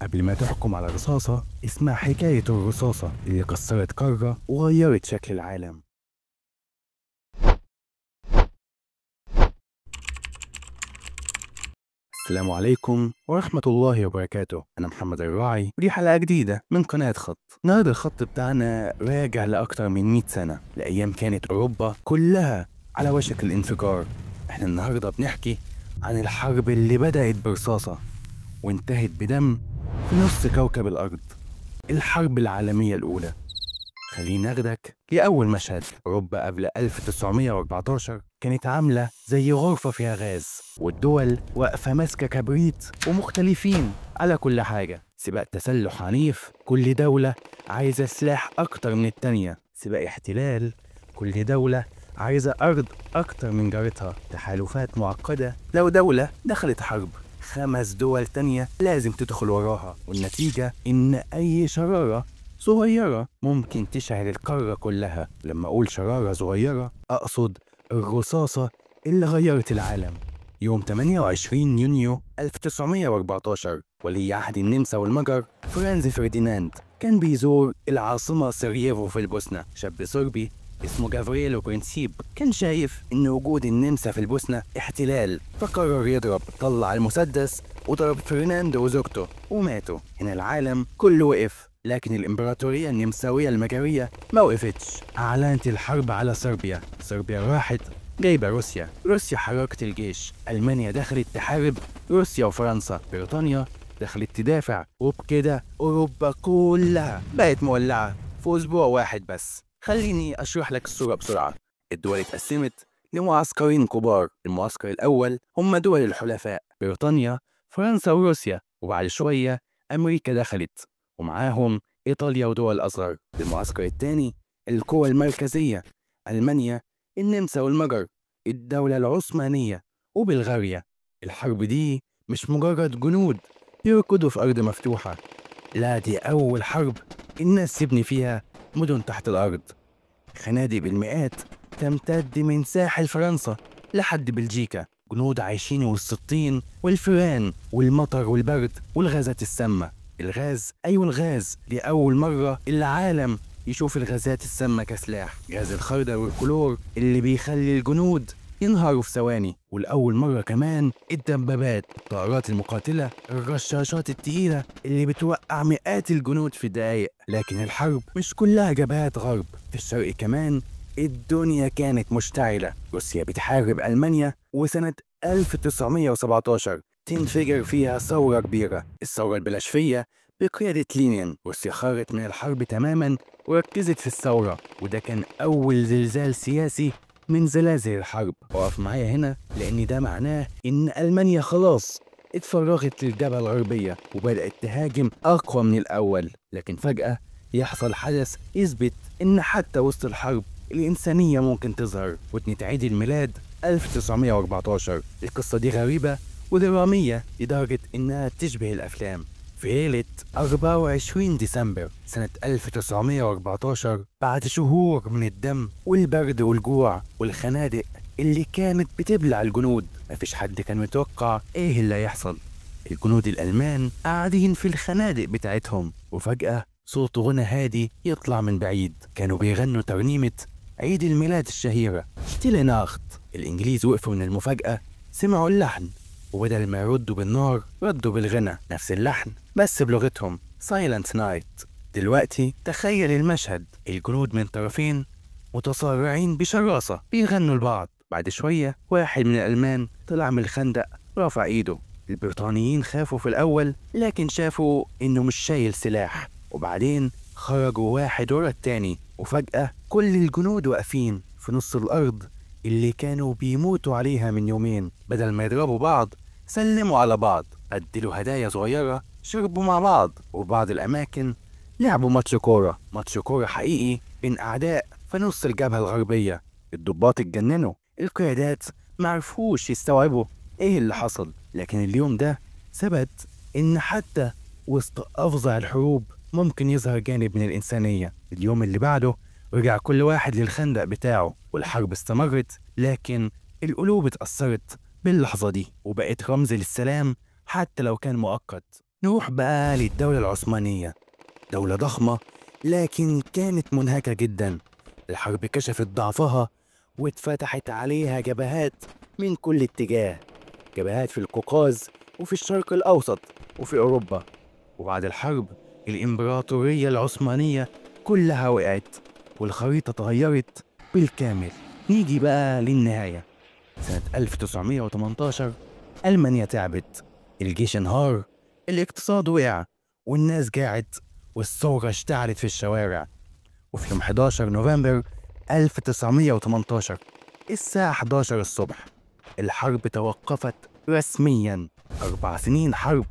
قبل ما تحكم على رصاصة اسمع حكاية الرصاصة اللي كسرت قارة وغيرت شكل العالم. السلام عليكم ورحمة الله وبركاته. أنا محمد الراعي ودي حلقة جديدة من قناة خط. النهارده الخط بتاعنا راجع لأكتر من 100 سنة، لأيام كانت أوروبا كلها على وشك الانفجار. احنا النهارده بنحكي عن الحرب اللي بدأت برصاصة وانتهت بدم في نص كوكب الأرض، الحرب العالمية الأولى. خلينا ناخدك لأول مشهد. أوروبا قبل 1914 كانت عاملة زي غرفة فيها غاز، والدول واقفة ماسكة كبريت ومختلفين على كل حاجة. سباق تسلح عنيف، كل دولة عايزة سلاح أكتر من التانية. سباق احتلال، كل دولة عايزة أرض أكتر من جارتها. تحالفات معقدة، لو دولة دخلت حرب 5 دول تانية لازم تدخل وراها، والنتيجة إن أي شرارة صغيرة ممكن تشعل القارة كلها. لما أقول شرارة صغيرة أقصد الرصاصة اللي غيرت العالم. يوم 28 يونيو 1914 ولي عهد النمسا والمجر فرانز فرديناند كان بيزور العاصمة سراييفو في البوسنة. شاب صربي اسمه جافريلو برنسيب كان شايف إن وجود النمسا في البوسنة احتلال، فقرر يضرب. طلع المسدس وضرب فرناند وزوجته وماتوا. هنا العالم كله وقف، لكن الإمبراطورية النمساوية المجرية ما وقفتش. أعلنت الحرب على صربيا، صربيا راحت جايبة روسيا، روسيا حركت الجيش، ألمانيا دخلت تحارب روسيا وفرنسا، بريطانيا دخلت تدافع، وبكده أوروبا كلها بقت مولعة في أسبوع واحد بس. خليني أشرح لك الصورة بسرعة. الدول اتقسمت لمعسكرين كبار. المعسكر الأول هم دول الحلفاء، بريطانيا، فرنسا وروسيا، وبعد شوية أمريكا دخلت ومعاهم إيطاليا ودول أصغر. المعسكر الثاني القوى المركزية، ألمانيا، النمسا والمجر، الدولة العثمانية وبلغاريا. الحرب دي مش مجرد جنود يركضوا في أرض مفتوحة، لا، دي أول حرب الناس تبني فيها مدن تحت الأرض. خنادق بالمئات تمتد من ساحل فرنسا لحد بلجيكا، جنود عايشين وسط الطين والفيران والمطر والبرد والغازات السامة. الغاز، أيوة الغاز، لأول مرة العالم يشوف الغازات السامة كسلاح. غاز الخردل والكلور اللي بيخلي الجنود ينهاروا في ثواني. والأول مرة كمان الدبابات، الطائرات المقاتلة، الرشاشات التقيلة اللي بتوقع مئات الجنود في دقايق. لكن الحرب مش كلها جبهات غرب، في الشرق كمان الدنيا كانت مشتعلة. روسيا بتحارب ألمانيا، وسنة 1917 تنفجر فيها ثورة كبيرة، الثورة البلاشفية بقيادة لينين. روسيا خرجت من الحرب تماما وركزت في الثورة، وده كان أول زلزال سياسي من زلازل الحرب. وقف معايا هنا لأن ده معناه إن ألمانيا خلاص اتفرغت للجبهة الغربية وبدأت تهاجم أقوى من الأول. لكن فجأة يحصل حدث يثبت إن حتى وسط الحرب الإنسانية ممكن تظهر، وتنت عيد الميلاد 1914. القصة دي غريبة ودرامية لدرجة إنها تشبه الأفلام. في ليلة 24 ديسمبر سنة 1914، بعد شهور من الدم والبرد والجوع والخنادق اللي كانت بتبلع الجنود، مفيش حد كان متوقع إيه اللي هيحصل. الجنود الألمان قاعدين في الخنادق بتاعتهم، وفجأة صوت غنى هادي يطلع من بعيد. كانوا بيغنوا ترنيمة عيد الميلاد الشهيرة Stille Nacht. الإنجليز وقفوا من المفاجأة، سمعوا اللحن، وبدل ما يردوا بالنار ردوا بالغنى، نفس اللحن بس بلغتهم، Silent Night. دلوقتي تخيل المشهد، الجنود من طرفين متصارعين بشراسة بيغنوا لبعض. بعد شوية واحد من الألمان طلع من الخندق رافع إيده. البريطانيين خافوا في الأول، لكن شافوا إنه مش شايل سلاح، وبعدين خرجوا واحد ورا التاني، وفجأة كل الجنود واقفين في نص الأرض اللي كانوا بيموتوا عليها من يومين. بدل ما يضربوا بعض سلموا على بعض، بدلوا هدايا صغيرة، شربوا مع بعض، وفي بعض الأماكن لعبوا ماتش كورة، ماتش كورة حقيقي بين أعداء في نص الجبهة الغربية. الضباط اتجننوا، القيادات معرفوش يستوعبوا إيه اللي حصل. لكن اليوم ده ثبت إن حتى وسط أفظع الحروب ممكن يظهر جانب من الإنسانية. اليوم اللي بعده رجع كل واحد للخندق بتاعه، والحرب استمرت، لكن القلوب اتأثرت باللحظة دي وبقت رمز للسلام حتى لو كان مؤقت. نروح بقى للدولة العثمانية، دولة ضخمة لكن كانت منهكة جدا. الحرب كشفت ضعفها واتفتحت عليها جبهات من كل اتجاه، جبهات في القوقاز وفي الشرق الأوسط وفي أوروبا. وبعد الحرب الإمبراطورية العثمانية كلها وقعت والخريطة اتغيرت بالكامل. نيجي بقى للنهاية. سنة 1918 ألمانيا تعبت، الجيش انهار، الاقتصاد وقع، والناس جاعت، والثورة اشتعلت في الشوارع. وفي يوم 11 نوفمبر 1918 الساعة 11 الصبح الحرب توقفت رسميا. 4 سنين حرب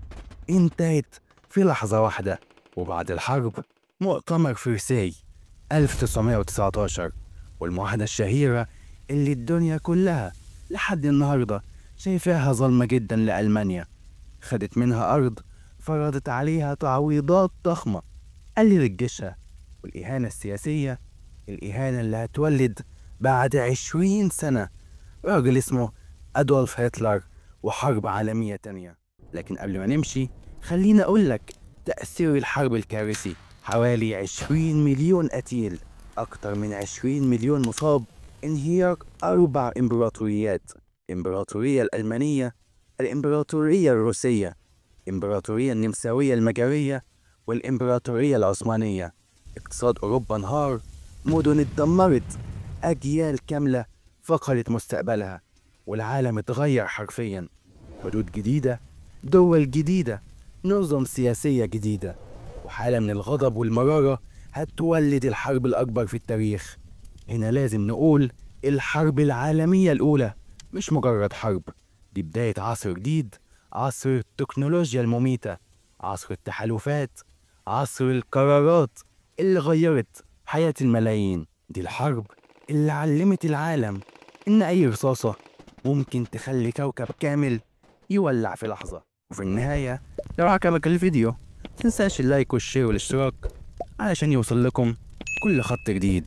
انتهت في لحظة واحدة. وبعد الحرب مؤتمر فرساي 1919 والمعاهدة الشهيرة اللي الدنيا كلها لحد النهاردة شايفاها ظلمة جدا لألمانيا. خدت منها أرض، فرضت عليها تعويضات ضخمة، قللت جيشها، والإهانة السياسية، الإهانة اللي هتولد بعد 20 سنة راجل اسمه أدولف هتلر وحرب عالمية تانية. لكن قبل ما نمشي خلينا أقولك تأثير الحرب الكارثي. حوالي 20 مليون قتيل، أكتر من 20 مليون مصاب، انهيار 4 إمبراطوريات: الإمبراطورية الألمانية، الإمبراطورية الروسية، الإمبراطورية النمساوية المجرية، والإمبراطورية العثمانية. اقتصاد أوروبا انهار، مدن اتدمرت، أجيال كاملة فقدت مستقبلها، والعالم اتغير حرفيا. حدود جديدة، دول جديدة، نظم سياسية جديدة، وحالة من الغضب والمرارة هتولد الحرب الأكبر في التاريخ. هنا لازم نقول الحرب العالمية الأولى مش مجرد حرب، دي بداية عصر جديد، عصر التكنولوجيا المميتة، عصر التحالفات، عصر القرارات اللي غيرت حياة الملايين. دي الحرب اللي علمت العالم إن أي رصاصة ممكن تخلي كوكب كامل يولع في لحظة. وفي النهاية لو عجبك الفيديو متنساش ال like وال share والاشتراك علشان يوصل لكم كل خط جديد.